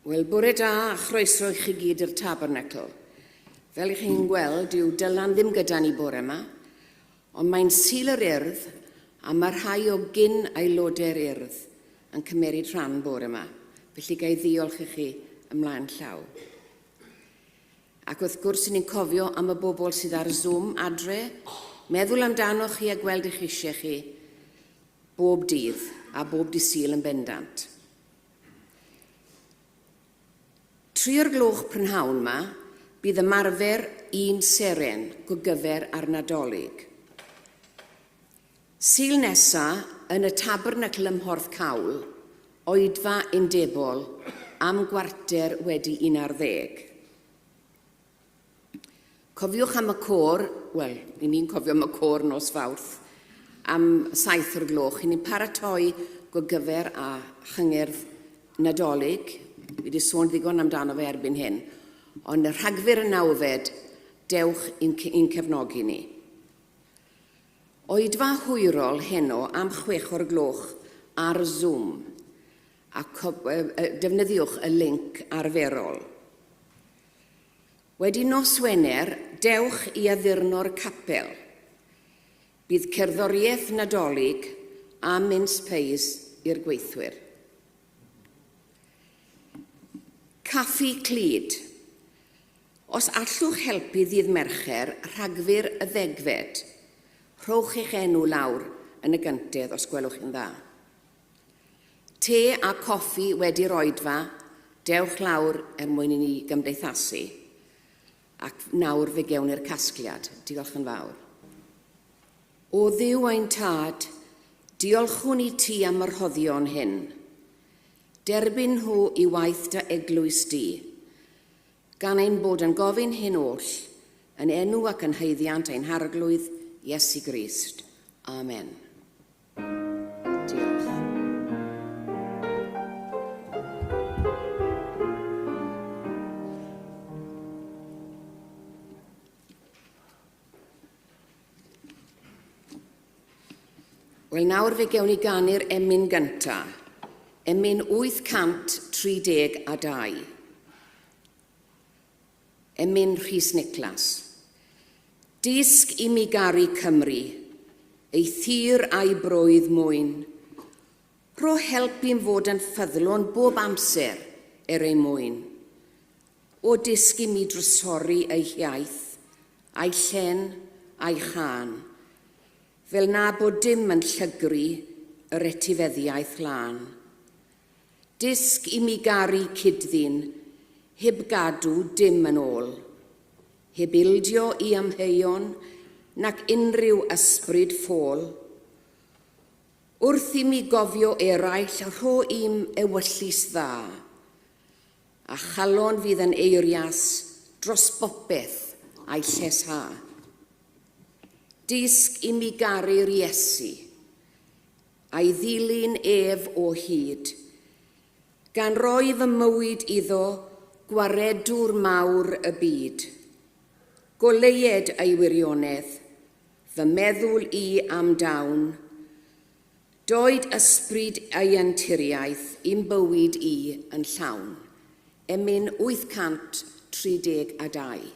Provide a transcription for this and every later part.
Wel, bore da a chroeso i chi gyd i'r Tabernacl. Fel i chi'n gweld, dyw Dylan ddim gyda ni bore yma, ond mae'n Sul yr Urdd a mae rhai o gyn aelodau'r Urdd yn cymeryd rhan bore yma, felly ga i ddiolch i chi ymlaen llaw. Ac wrth gwrs, ni'n cofio am y bobl sydd ar Zoom adre, meddwl amdanoch chi a gweld eich eisiau chi bob dydd a bob dydd Sul yn bendant. 3 o'r gloch prynhawn 'ma, bydd ymarfer un seren gogyfer ar Nadolig. Sul nesa, yn y Tabernacl ym Mhorthcawl, oedfa undebol am 11:15. Cofiwch am y côr, wel, i ni'n cofio am y côr nos Fawrth, am 7 o'r gloch. I ni'n paratoi gogyfer a chyngerdd Nadolig. Fi wedi sôn ddigon amdano fe erbyn hyn. Ond y Rhagfyr y 9fed, dewch i'n cefnogi ni. Oedfa hwyrol heno am 6 o'r gloch ar Zoom a defnyddiwch y link arferol. Wedi nos Wener, dewch i addurno'r capel. Bydd cerddoriaeth Nadolig a mince pies i'r gweithwyr. Caffi Clyd. Os allwch helpu ddydd Mercher, Rhagfyr y 10fed, rhowch eich enw lawr yn y gyntedd os gwelwch yn dda. Te a coffi wedi'r oedfa, dewch lawr er mwyn i ni gymdeithasu. Ac nawr fe gewn ni'r casgliad. Diolch yn fawr. O Dduw ein Tad, diolchwn i ti am y rhoddion hyn. Derbyn nhw i waith dy eglwys di, gan ein bod yn gofyn hyn oll, yn enw ac yn haeddiant ein Harglwydd Iesu Grist. Amen. Diolch. Wel, nawr fe gewn ni ganu'r emyn gynta. Emyn 832. Emyn Rhys Niclas. Dysg i mi garu Cymru, ei thir a'i broydd mwyn. Rho help i'm fod yn ffyddlon bob amser er ei mwyn. O dysg i mi drysori ei hiaith, a'i llen, a'i chân, fel na bod dim yn llygru yr etifeddiaeth lân. Dysg i mi garu cyd-ddyn, heb gadw dim yn ôl, heb ildio i amheuon nac unrhyw ysbryd ffôl. Wrth i mi gofio eraill, rho i'm ewyllys dda, a chalon fydd yn eirias dros bopeth a'i llesha. Dysg i mi garu'r Iesu, a'i ddilyn ef o hyd, gan roi fy mywyd iddo, gwaredwr mawr y byd. Goleued ei wirionedd, fy meddwl i am dawn, doed ysbryd ei anturiaeth i'm bywyd i yn llawn. Emyn 832.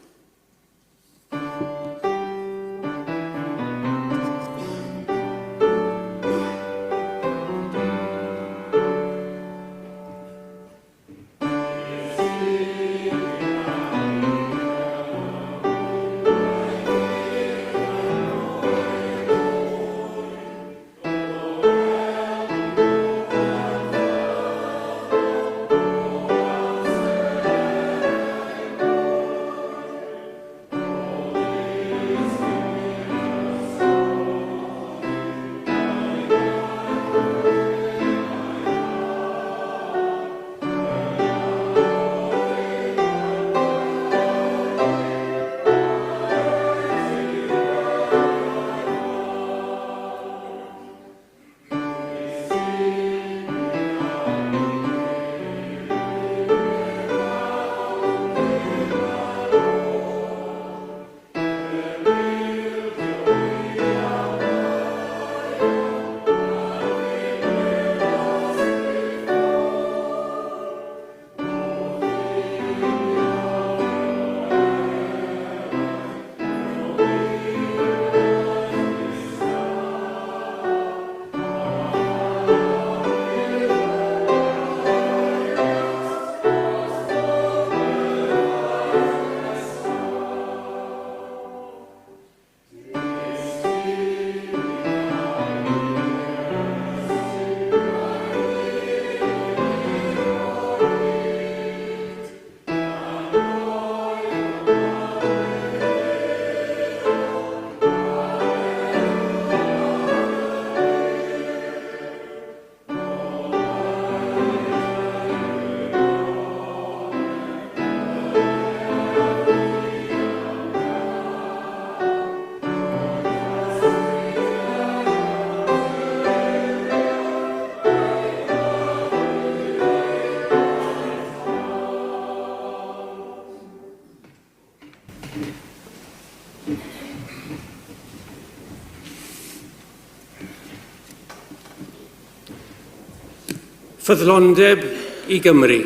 Ffyddlondeb i Gymru.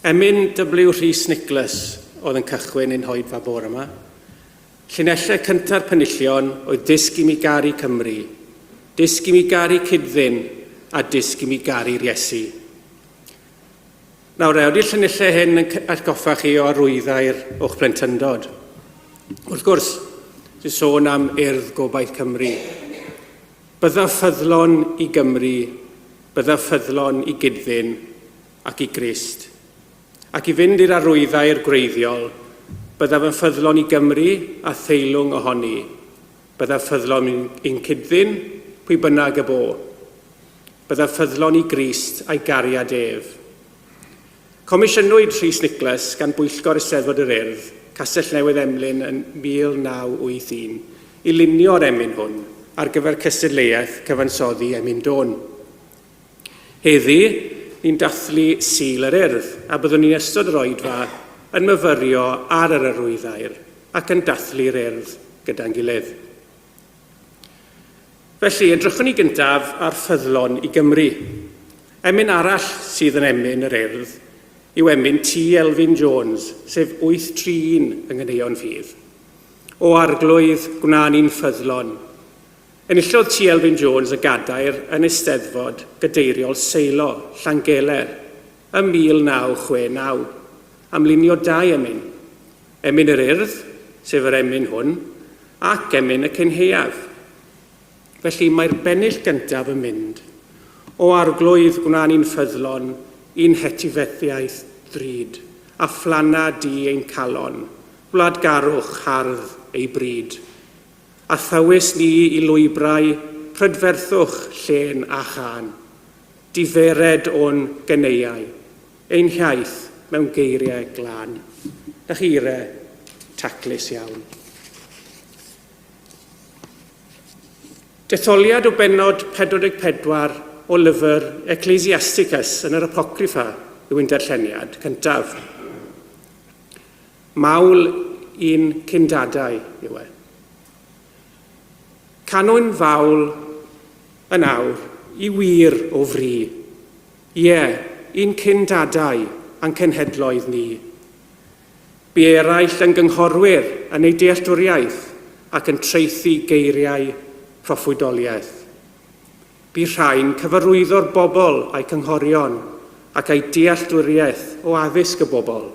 Emyn W Rhys Nicholas oedd yn cychwyn ein hoedfa bore yma. Llinellau cynta'r penillion oedd Dysg i mi garu Cymru, Dysg i mi garu Cyd-ddyn a Dysg i mi garu'r Iesu. Nawr, ydy'r llinellau hyn yn atgoffa chi o arwyddair o'ch plentyndod? Wrth gwrs, dwi'n sôn am Urdd Gobaith Cymru. Byddaf ffyddlon i Gymru, byddaf ffyddlon i Gydddyn ac i Grist. Ac i fynd i'r arwyddair gwreiddiol, byddaf yn ffyddlon i Gymru a theilwng ohoni. Byddaf ffyddlon i'n Cydddyn, pwy bynnag y bo. Byddaf ffyddlon i Grist a'i gariad ef. Comisiynwyd Rhys Nicholas gan Bwyllgor Eisteddfod yr Urdd, Castell Newydd Emlyn yn 1981 i lunio'r emyn hwn ar gyfer cystadleuaeth cyfansoddi emyn dôn. Heddi, ni'n dathlu Sul yr Urdd a byddwn ni'n ystod yr oedfa yn myfyrio ar yr arwyddair ac yn dathlu'r Urdd gyda'n gilydd. Felly, edrychwn ni gyntaf ar ffyddlon i Gymru. Emyn arall sydd yn emyn yr Urdd yw emyn T Elfyn Jones, sef 831 yng Nghaneuon Ffydd. O Arglwydd, gwna ni'n ffyddlon. Enillodd T Elfyn Jones y gadair yn Eisteddfod Gadeiriol Seilo, Llangeler, ym 1969, am lunio dau emyn. Emyn yr Urdd, sef yr emyn hwn, ac emyn y cynhaeaf. Felly mae'r bennill gyntaf yn mynd, O Arglwydd, gwna ni'n ffyddlon i'n hetifeddiaeth ddrud, a phlanna di ein calon, wladgarwch hardd ei bryd. A thywys ni i lwybrau prydferthwch llên a chân, difered o'n geneuau, Ein hiaith mewn geiriau glân. Na chi ire taclus iawn. Detholiad o bennod 44 o lyfr Ecclesiasticus yn yr Apocrypha yw ein darlleniad cyntaf. Mawl i'n cyndadau yw e. Canwn fawl yn awr i wir o fri. Ie, i'n cyn-dadau a'n cenhedloedd ni. Bu eraill yn gynghorwyr yn eu dealltwriaeth ac yn traethu geiriau proffwydoliaeth. Bu rhai'n cyfarwyddo'r bobl a'u cynghorion ac a'u dealltwriaeth o addysg y bobl,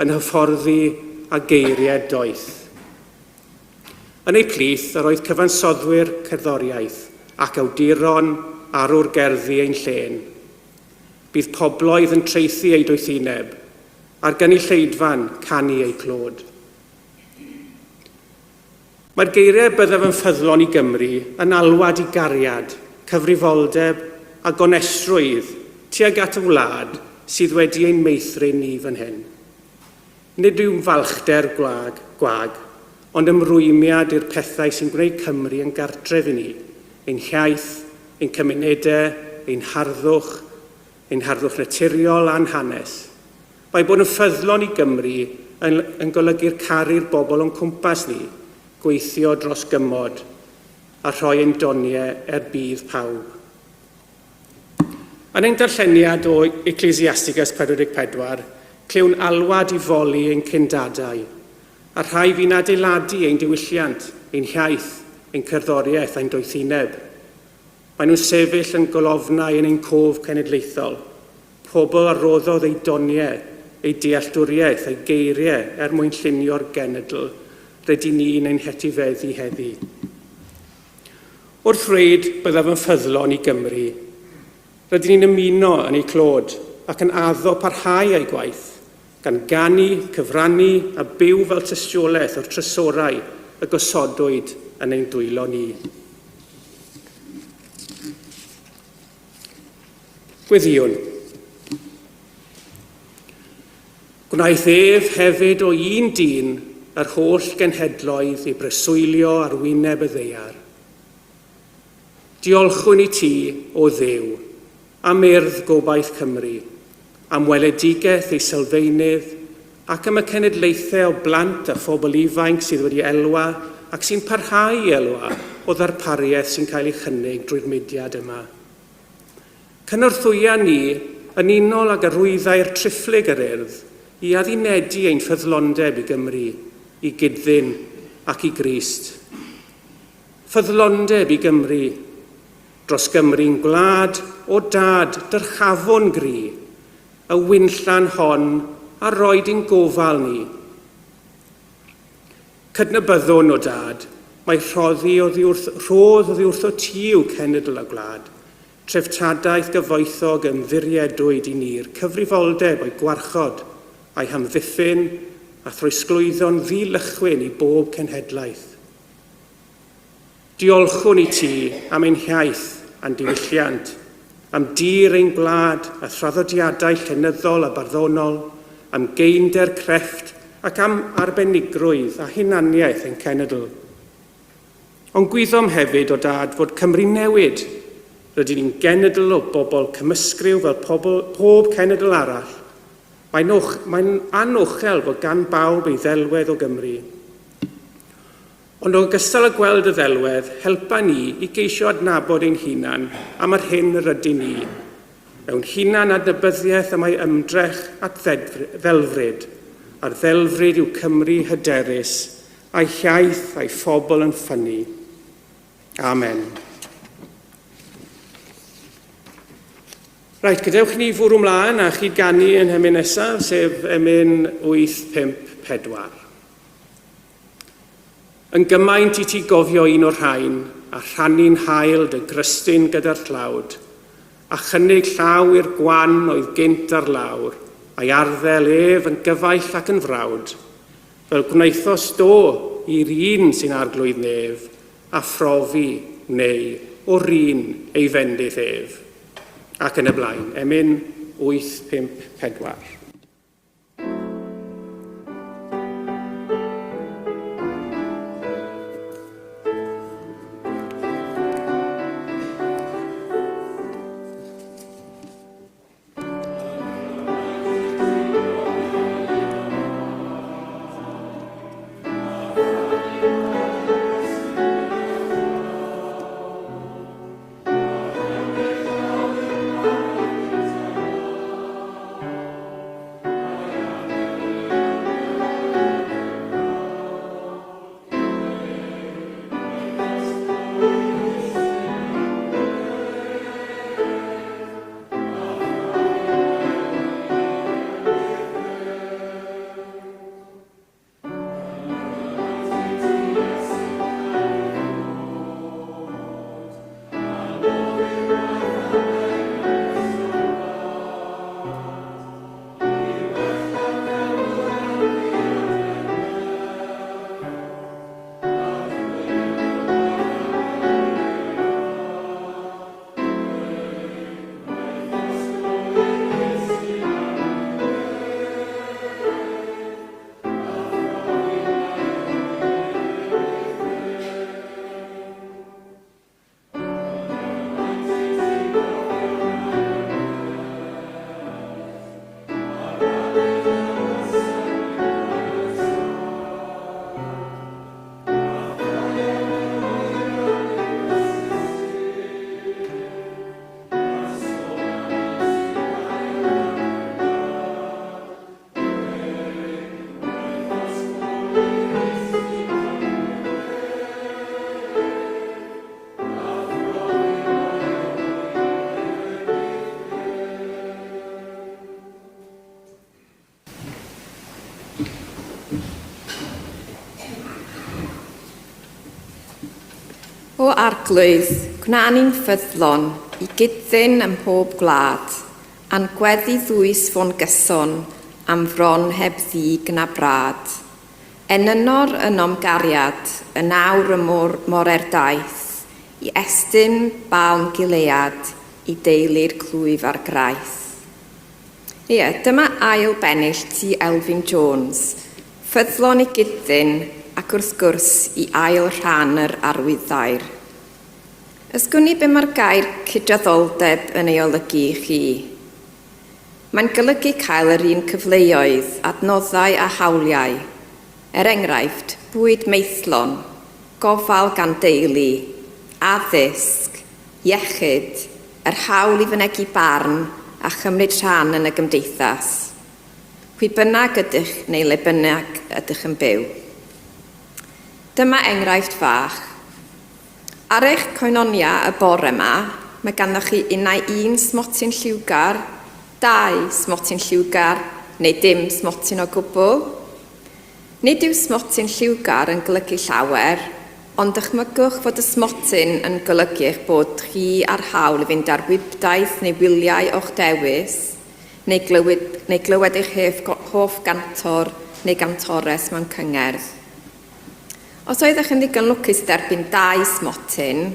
yn hyfforddi â geiriau doeth. Yn eu plith yr oedd cyfansoddwyr cerddoriaeth ac awduron arwr gerddi ein llên. Bydd pobloedd yn traethu eu doethineb, a'r gynulleidfa'n canu eu clod. Mae'r geiriau 'Byddaf yn ffyddlon i Gymru' yn alwad i gariad, cyfrifoldeb a gonestrwydd tuag at y wlad sydd wedi ein meithrin ni fan hyn. Nid yw'n falchder gwag, gwag, ond ymrwymiad i'r pethau sy'n gwneud Cymru yn gartref i ni, ein hiaith, ein cymunedau, ein harddwch, ein harddwch naturiol a'n hanes. Mae bod yn ffyddlon i Gymru yn, yn golygu'r caru'r bobl o'n cwmpas ni, gweithio dros gymod, a rhoi ein doniau er budd pawb. Yn ein darlleniad o Ecclesiasticus 44, clywn alwad i foli ein cyndadau, a'r rhai fu'n adeiladu ein diwylliant, ein hiaith, ein cerddoriaeth a'n doethineb. Maen nhw'n sefyll yn golofnau yn ein cof cenedlaethol, pobl a roddodd eu doniau, eu dealltwriaeth a'u geiriau er mwyn llunio'r genedl rydyn ni'n ein hetifeddu heddi. Wrth ddweud byddaf yn ffyddlon i Gymru, rydyn ni'n ymuno yn eu clod ac yn addo parhau â'i gwaith, gan ganu, cyfrannu a byw fel tystiolaeth o'r trysorau y gosodwyd yn ein dwylo ni. Gweddïwn. Gwnaeth ef hefyd o un dyn yr holl genhedloedd i breswylio ar wyneb y ddaear. Diolchwn i ti, O Dduw, am Urdd Gobaith Cymru, am weledigaeth ei sylfaenydd, ac am y cenedlaethau o blant a phobl ifainc sydd wedi elwa ac sy'n parhau i elwa o ddarpariaeth sy'n cael ei chynnig drwy'r mudiad yma. Cynorthwya ni, yn unol ag arwyddau'r triphlyg yr Urdd, i addunedu ein ffyddlondeb i Gymru, i gyd-ddyn ac i Grist. Ffyddlondeb i Gymru, dros Gymru'n gwlad, o Dad, dyrchafwn gri, y winllan hon a roed i'n gofal ni. Cydnabyddwn, o Dad, mai rhoddi oddi wrth, rhodd oddi wrtho ti yw cenedl a gwlad, treftadaeth gyfoethog ymddiriedwyd i ni'r cyfrifoldeb o'i gwarchod a'i hamddiffyn a throsglwyddo'n ddi-lychwyn i bob cenhedlaeth. Diolchwn i ti am ein hiaith a'n diwylliant, am dir ein gwlad a thraddodiadau llenyddol a barddonol, am geinder crefft ac am arbenigrwydd a hunaniaeth ein cenedl. Ond gwyddom hefyd, o Dad, fod Cymru'n newid. Rydyn ni'n genedl o bobl cymysgryw fel pobl, pob cenedl arall. Mae'n, mae'n anochel fod gan bawb ei ddelwedd o Gymru. Ond yn ogystal â gweld y ddelwedd, helpa ni i geisio adnabod ein hunan am yr hyn yr ydyn ni. Mewn hunan adnabyddiaeth y mae ymdrech at ddelfryd, a'r ddelfryd yw Cymru hyderus, a'i hiaith a'i phobl yn ffynnu. Amen. Reit, gadewch ni fwrw mlaen a chi ganu yn hemyn nesaf, sef emyn 854. Yn gymaint i ti gofio un o'r rhain, a rhannu'n hael dy grystyn gyda'r tlawd, a chynnig llaw i'r gwan oedd gynt ar lawr, a'i arddel ef yn gyfaill ac yn frawd, fel gwnaethost do i'r un sy'n arglwydd nef, a phrofi, neu, o'r un ei fendith ef. Ac yn y blaen. Emyn 854. O Arglwydd, gwna ni'n ffyddlon i gyddyn ym mhob gwlad, a'n gweddi ddwys fo'n gyson am fron heb ddig na brad. Enynor ynom gariad yn awr y môr more'r daith, i estyn balm Gilead i deulu'r clwyf a'r graith. Ie, dyma ail bennill T Elfyn Jones, ffyddlon i gyddyn ac wrth gwrs i ail rhan yr arwyddair. Ysgwn i be mae'r gair cydraddoldeb yn ei olygu i chi? Mae'n golygu cael yr un cyfleoedd, adnoddau a hawliau. Er enghraifft, bwyd maethlon, gofal gan deulu, addysg, iechyd, yr hawl i fynegi barn a chymryd rhan yn y gymdeithas. Pwy bynnag ydych neu le bynnag ydych yn byw. Dyma enghraifft fach. Ar eich koinonia y bore yma, mae ganddoch chi unai un smotyn lliwgar, dau smotyn lliwgar neu dim smotyn o gwbl. Nid yw smotyn lliwgar yn golygu llawer, ond dychmygwch fod y smotyn yn golygu eich bod chi â'r hawl i fynd ar wibdaith neu wyliau o'ch dewis, neu glywed, neu glywed eich hoff gantor neu gantores mewn cyngerdd. Os oeddech yn ddigon lwcus i dderbyn dau smotyn,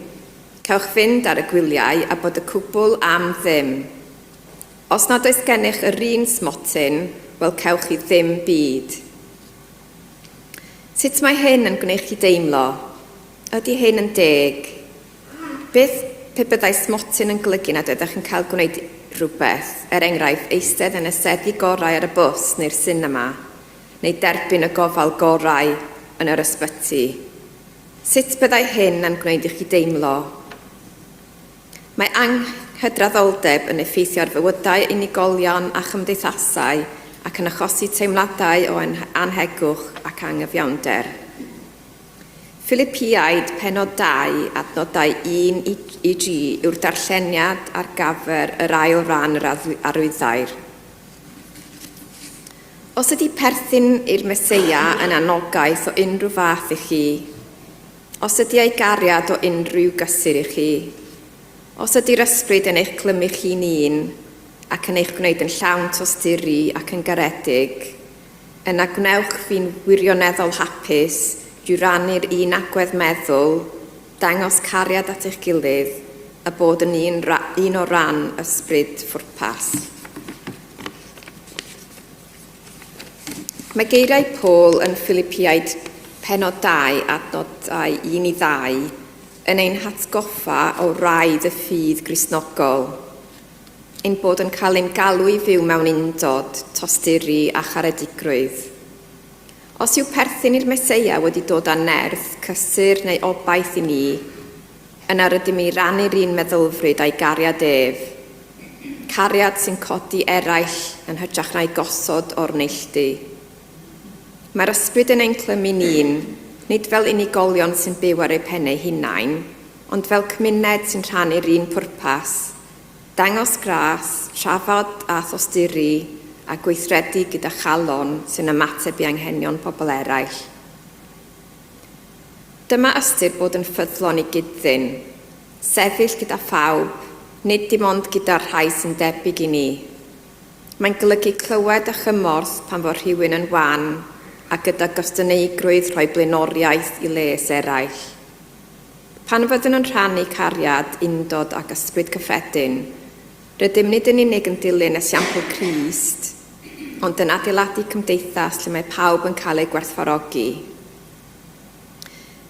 cewch fynd ar y gwyliau a bod y cwbl am ddim. Os nad oes gennych yr un smotyn, wel cewch chi ddim byd. Sut mae hyn yn gwneud chi deimlo? Ydy hyn yn deg? Beth pe byddai smotyn yn golygu nad oeddech yn cael gwneud rhywbeth, er enghraifft eistedd yn y seddi gorau ar y bws neu'r sinema, neu derbyn y gofal gorau yn yr ysbyty? Sut byddai hyn yn gwneud i chi deimlo? Mae anghydraddoldeb yn effeithio ar fywydau unigolion a chymdeithasau ac yn achosi teimladau o annhegwch ac anghyfiawnder. Philipiaid pennod 2, adnodau 1 i 3 yw'r darlleniad ar gyfer yr ail ran yr arwyddair. Os ydy perthyn i'r Meseia yn anogaeth o unrhyw fath i chi, Os ydy ei gariad o unrhyw gysur i chi, os ydy'r ysbryd yn eich clymu chi'n un ac yn eich gwneud yn llawn tosturi ac yn garedig, yna gwnewch fi'n wirioneddol hapus drwy rannu'r un agwedd meddwl, dangos cariad at eich gilydd, a bod yn un, un o ran ysbryd phwrpas. Mae geiriau Paul yn Philipiaid pennod 2 adnodau 1 i 2 yn ein hatgoffa o wraidd y ffydd Gristnogol, ein bod yn cael ein galw i fyw mewn undod, tosturi a charedigrwydd. Os yw perthyn i'r Meseia wedi dod â nerth, cysur neu obaith i ni, yna rydym i rannu'r un meddylfryd a'i gariad ef, cariad sy'n codi eraill yn hytrach na'i gosod o'r neilltu. Mae'r ysbryd yn ein clymu'n un, nid fel unigolion sy'n byw ar eu pen eu hunain, ond fel cymuned sy'n rhannu'r un pwrpas, dangos gras, trafod a thosturi, a gweithredu gyda chalon sy'n ymateb i anghenion pobl eraill. Dyma ystyr bod yn ffyddlon i gyd-ddyn. Sefyll gyda phawb, nid dim ond gyda'r rhai sy'n debyg i ni. Mae'n golygu clywed a chymorth pan fo rhywun yn wan a gyda gostyneigrwydd rhoi blaenoriaeth i les eraill. Pan fyddwn yn rhannu cariad, undod ac ysbryd cyffredin, rydym nid yn unig yn dilyn esiampl Crist, ond yn adeiladu cymdeithas lle mae pawb yn cael eu gwerthfawrogi.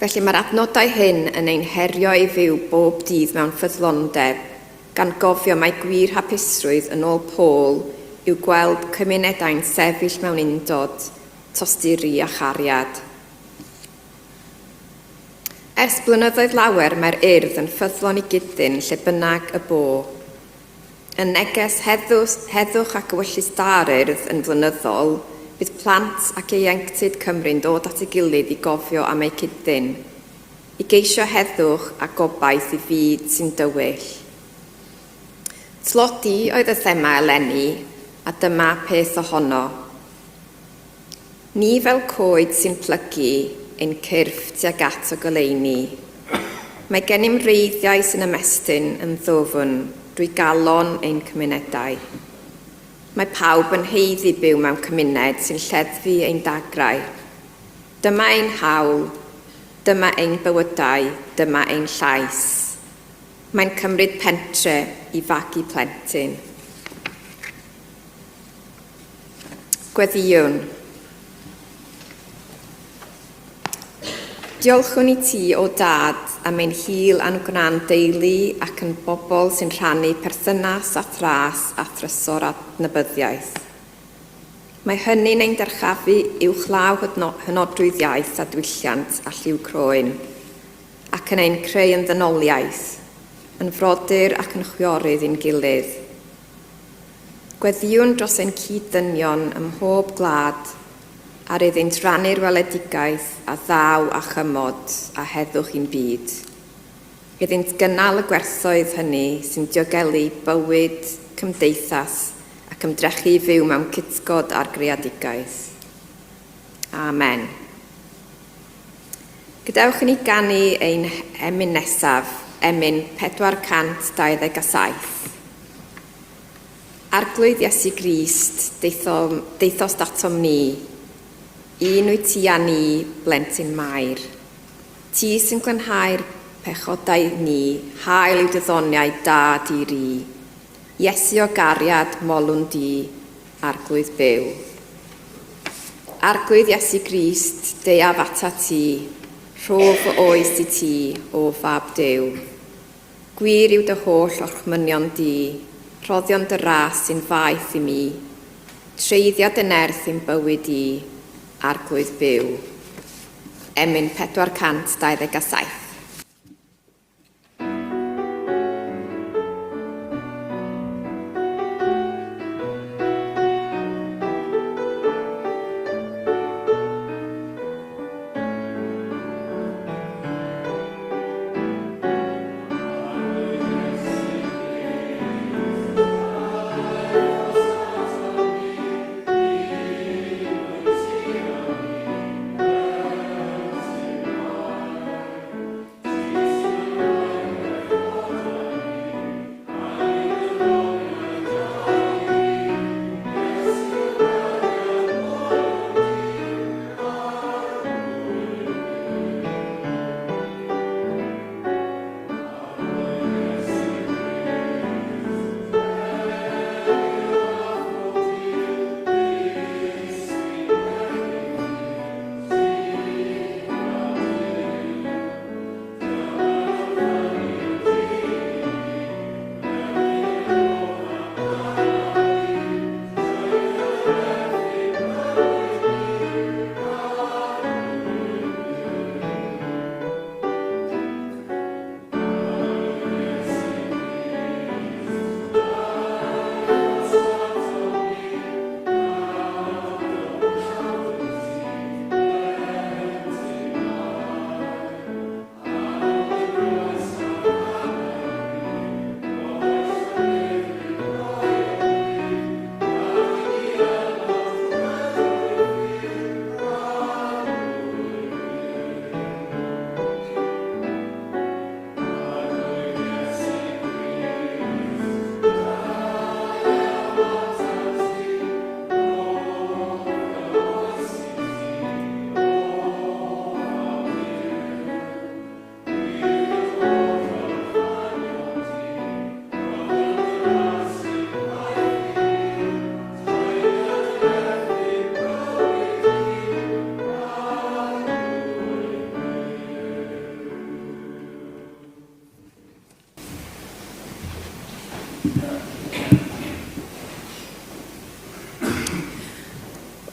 Felly mae'r adnodau hyn yn ein herio i fyw bob dydd mewn ffyddlondeb, gan gofio mai gwir hapusrwydd yn ôl Paul yw gweld cymunedau'n sefyll mewn undod, tosturi a chariad. Ers blynyddoedd lawer mae'r Urdd yn ffyddlon i gyd-ddyn lle bynnag y bo. Y neges heddwch, heddwch ac ewyllys da'r Urdd yn flynyddol, bydd plant ac ieuenctid Cymru'n dod at ei gilydd i gofio am eu cyd-ddyn, i geisio heddwch a gobaith i fyd sy'n dywyll. Tlodi oedd y thema eleni, a dyma peth ohono. Ni fel coed sy'n plygu ein cyrff tuag at y goleuni. Mae gennym wreiddiau sy'n ymestyn yn ddwfn drwy galon ein cymunedau. Mae pawb yn haeddu byw mewn cymuned sy'n lleddfu ein dagrau. Dyma ein hawl, dyma ein bywydau, dyma ein llais. Mae'n cymryd pentre i fagu plentyn. Gweddïwn. Diolchwn i ti, o Dad, am ein hil a'n gwna'n deulu ac yn bobl sy'n rhannu perthynas a thras a thrysor adnabyddiaeth. Mae hynny'n ein dyrchafu uwchlaw hynodrwydd iaith a diwylliant a lliw croen, ac yn ein creu yn ddynoliaeth. yn frodyr ac yn chwiorydd i'n gilydd. Gweddïwn dros ein cyd-ddynion ym mhob gwlad ar iddynt rannu'r weledigaeth a ddaw â chymod a heddwch i'n byd. Iddynt gynnal y gwerthoedd hynny sy'n diogelu bywyd, cymdeithas ac ymdrechu i fyw mewn cytgord â'r greadigaeth. Amen. Gadewch i ni ganu ein emyn nesaf, emyn 427. Arglwydd Iesu Grist, deithom, deithost atom ni. Un wyt ti â ni, blentyn Mair. Ti sy'n glanhau'r pechodau ni, hael yw dy ddoniau da di ri. Iesu o gariad, molwn di, Arglwydd byw. Arglwydd Iesu Grist, deuaf atat ti, rho fy oes i ti, o Fab Duw. Gwir yw dy holl orchmynion di, rhoddion dy ras sy'n faeth i mi. Treiddia dy nerth i'm bywyd i, Arglwydd byw. Emyn 427.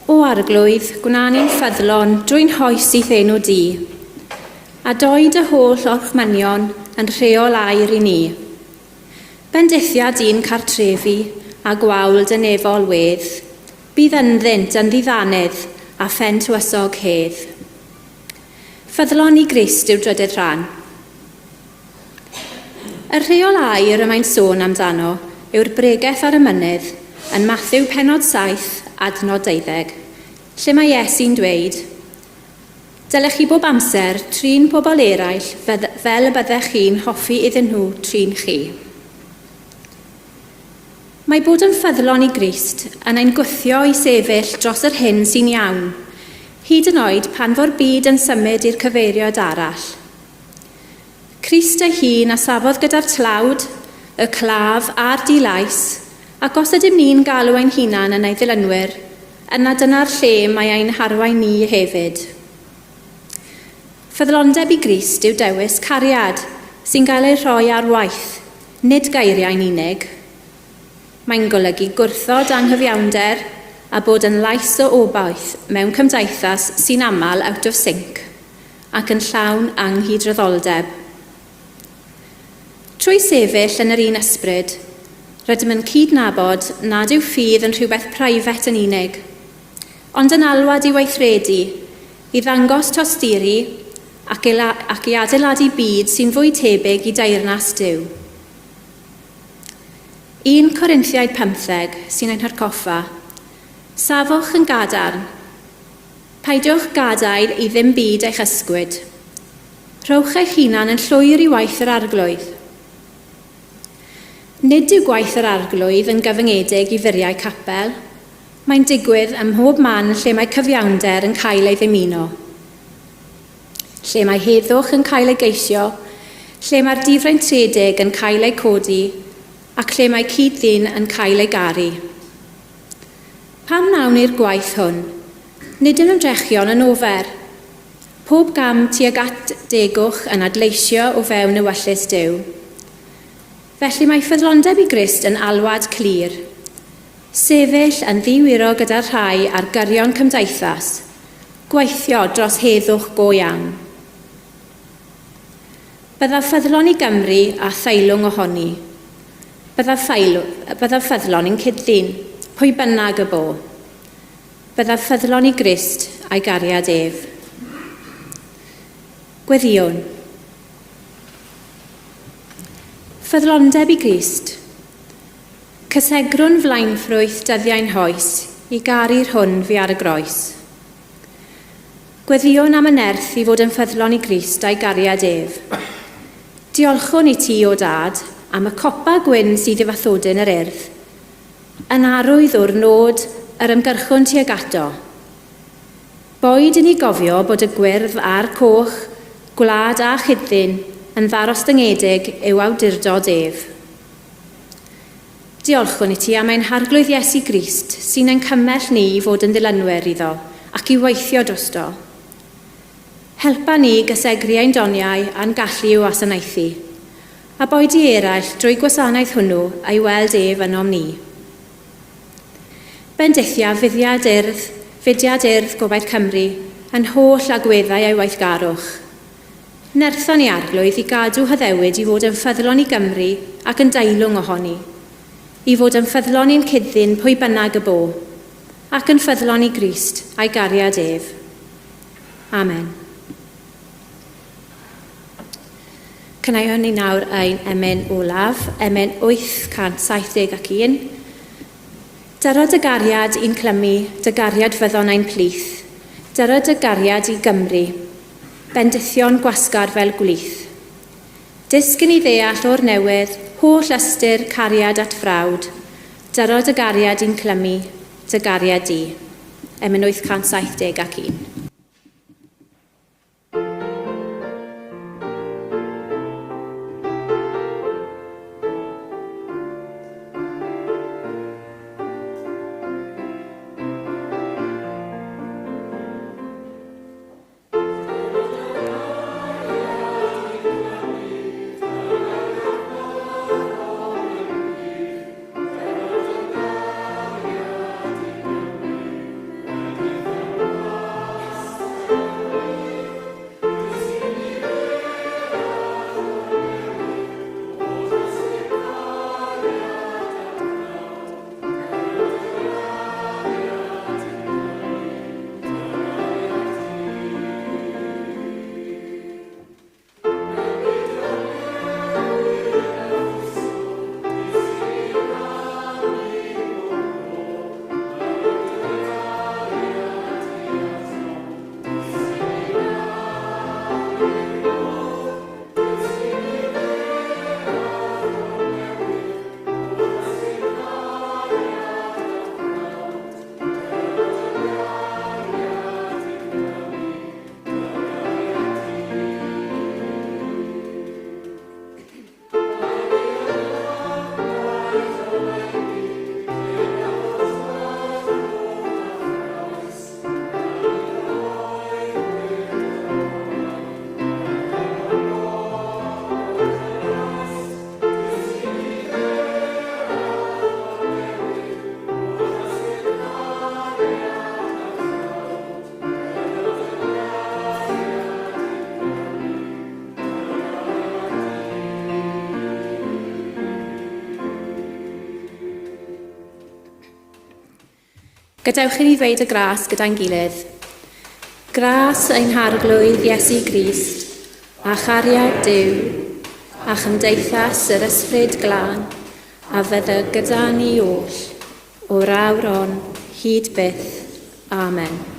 O Arglwydd, gwna ni'n ffyddlon drwy'n hoes i'th enw di, a doi dy holl orchmynion yn rheol air i ni. Bendithiad i'n cartrefi a gwawl dy nefol wedd, bydd ynddynt yn ddiddanedd a phen tywysog hedd. Ffyddlon i Grist yw'r drydedd rhan. Y rheol aur y mae'n sôn amdano yw'r bregeth ar y mynydd yn Mathew pennod 7, adnod 12, lle mae Iesu'n dweud, Dylech chi bob amser trin pobl eraill fel y byddech chi'n hoffi iddyn nhw trin chi. Mae bod yn ffyddlon i Grist yn ein gwthio i sefyll dros yr hyn sy'n iawn, hyd yn oed pan fo'r byd yn symud i'r cyfeiriad arall. Crist ei hun a safodd gyda'r tlawd, y claf a'r di-lais, ac os ydym ni'n galw ein hunan yn ei ddilynwyr, yna dyna'r lle mae ein harwain ni hefyd. Ffyddlondeb i Grist yw dewis cariad sy'n cael ei rhoi ar waith, nid geiriau'n unig. Mae'n golygu gwrthod anghyfiawnder a bod yn lais o obaith mewn cymdeithas sy'n aml out of sync. ac yn llawn anghydraddoldeb. Trwy sefyll yn yr un ysbryd, rydym yn cydnabod nad yw ffydd yn rhywbeth preifat yn unig, ond yn alwad i weithredu, i ddangos tosturi ac i adeiladu byd sy'n fwy tebyg i deyrnas Duw. 1 Corinthiaid 15 sy'n ein hatgoffa, Safwch yn gadarn, peidiwch gadael i ddim byd eich ysgwyd. Rhowch eich hunan yn llwyr i waith yr Arglwydd. Nid yw gwaith yr Arglwydd yn gyfyngedig i furiau capel. Mae'n digwydd ym mhob man lle mae cyfiawnder yn cael ei ddymuno, lle mae heddwch yn cael ei geisio, lle mae'r difreintiedig yn cael eu codi, ac lle mae cyd-ddyn yn cael ei garu. Pam wnawn ni'r gwaith hwn? Nid yw'n ymdrechion yn ofer. Pob gam tuag at degwch yn adleisio o fewn ewyllys Duw. Felly mae ffyddlondeb i Grist yn alwad clir. Sefyll yn ddi-wyro gyda'r rhai ar gyrion cymdeithas, gweithio dros heddwch go iawn. Byddaf ffyddlon i Gymru a theilwng ohoni. Byddaf, byddaf ffyddlon i'n cyd-ddyn, pwy bynnag y bo. Byddaf ffyddlon i Grist a'i gariad ef. Gweddïwn. Ffyddlondeb i Grist. Cysegrwn flaenffrwyth dyddiau'n hoes i garu'r hwn fu ar y groes. Gweddïwn am y nerth i fod yn ffyddlon i Grist a'i gariad ef. Diolchwn i ti, o Dad, am y copa gwyn sydd i fathodyn yr Urdd, yn arwydd o'r nod yr ymgyrchwn tuag ato. Boed i ni gofio bod y gwyrdd a'r coch, gwlad a chyd-ddyn, yn ddarostyngedig i'w awdurdod ef. Diolchwn i ti am ein Harglwydd Iesu Grist sy'n ein cymell ni i fod yn ddilynwyr iddo ac i weithio drosto. Helpa ni i gysegru ein doniau a'n gallu i'w wasanaethu, a boed i eraill drwy gwasanaeth hwnnw a'i weld ef ynom ni. Bendithia fudiad Urdd, Fudiad Urdd Gobaith Cymru, yn holl agweddau ei weithgarwch. Nerthon ni Arglwydd i gadw haddewid i fod yn ffyddlon i Gymru ac yn deilwng ohoni, i fod yn ffyddlon i'n cyd-ddyn pwy bynnag y bo, ac yn ffyddlon i Grist a'i gariad ef. Amen. Cyneuon ni nawr ein emyn olaf, emyn 871. Dyro dy gariad i'n clymu, dy gariad fyddon ein plith. Dyro dy gariad i Gymru, bendithion gwasgar fel gwlith. Dysg i ni ddeall o'r newydd holl ystyr cariad at frawd, dyro dy gariad i'n clymu, dy gariad di. Emyn 871. Gadewch i ni ddweud y gras gyda'n gilydd. Gras ein harglwydd Iesu Grist, a chariad Duw, a chymdeithas yr Ysbryd Glân, a fydda gyda ni oll, o'r awr on, hyd byth. Amen.